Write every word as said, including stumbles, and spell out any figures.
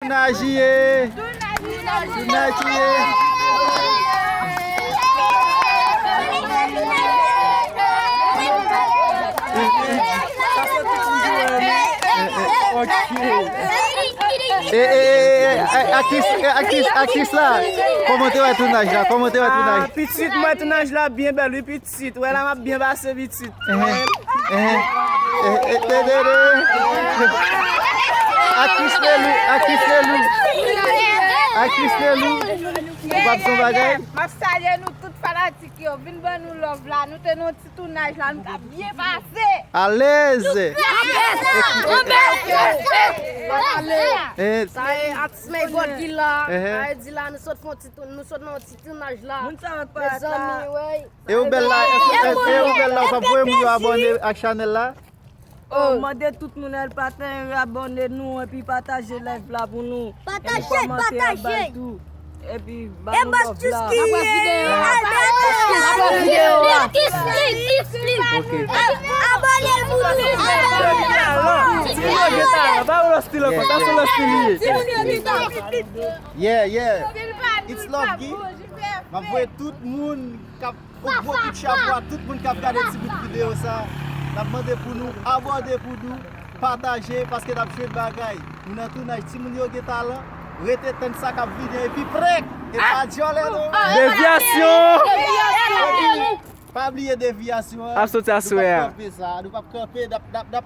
Tounaj ye! Tounaj ye! E, e, e, e, e, aktris, e, aktris, aktris la. Kòman te wè tounaj la? Kòman te wè tounaj? Ah, pitit mwen, tounaj la byen bèl, wi, pitit. Wè la, m ap byen pase, pitit. Ehe, ehe. E, e, de, de, de. Aktris Lelou, aktris Lelou. Aktris Lelou. Ou p ap son bagay? M ap salye nou tout fanatik yo. Vin ban nou love la. Nou te nan ti tounaj la, nou t ap byen pase. Alèz. Yes! Anbè! Eh, sa e atis Maybot ki la. Ehe. Sa e di la, nou sot fè yon ti tou-, nou sot nan yon ti tounaj la. Moun sa yo k parèt la. Mezanmi, wey. E ou bèl la, e, e, e ou bèl la, ou p ap voye moun yo abòne ak chanèl la? Oh, mande tout moun al pataje, abòne nou, epi pataje live la pou nou. Epi pataje, kòmante, pataje. Abal tou. Epi ba nou love la. Apre videyo a. Apre videyo a. Klik, klik, klik, klik. Ok. Abòne pou nou. Abòne. Ti moun yo gen talan. Ba yo lòt stil ankò. Sa se lòt stil li ye. Yeah, yeah. It's Love Guy. M ap voye tout moun k ap yon gwo kout chapo a tout moun k ap gade ti bout videyo sa. N ap mande pou nou abòne pou nou, pataje, paske n ap jwenn bagay. Nou nan tounaj, timoun yo gen talan. Rete tann sa k ap vini epi prank. E pa dyòlè non. Devyasyon! Pa bliye devyasyon an. Ap soti aswè a. Nou p ap kanpe sa, nou p ap kanpe, n ap, n ap, n ap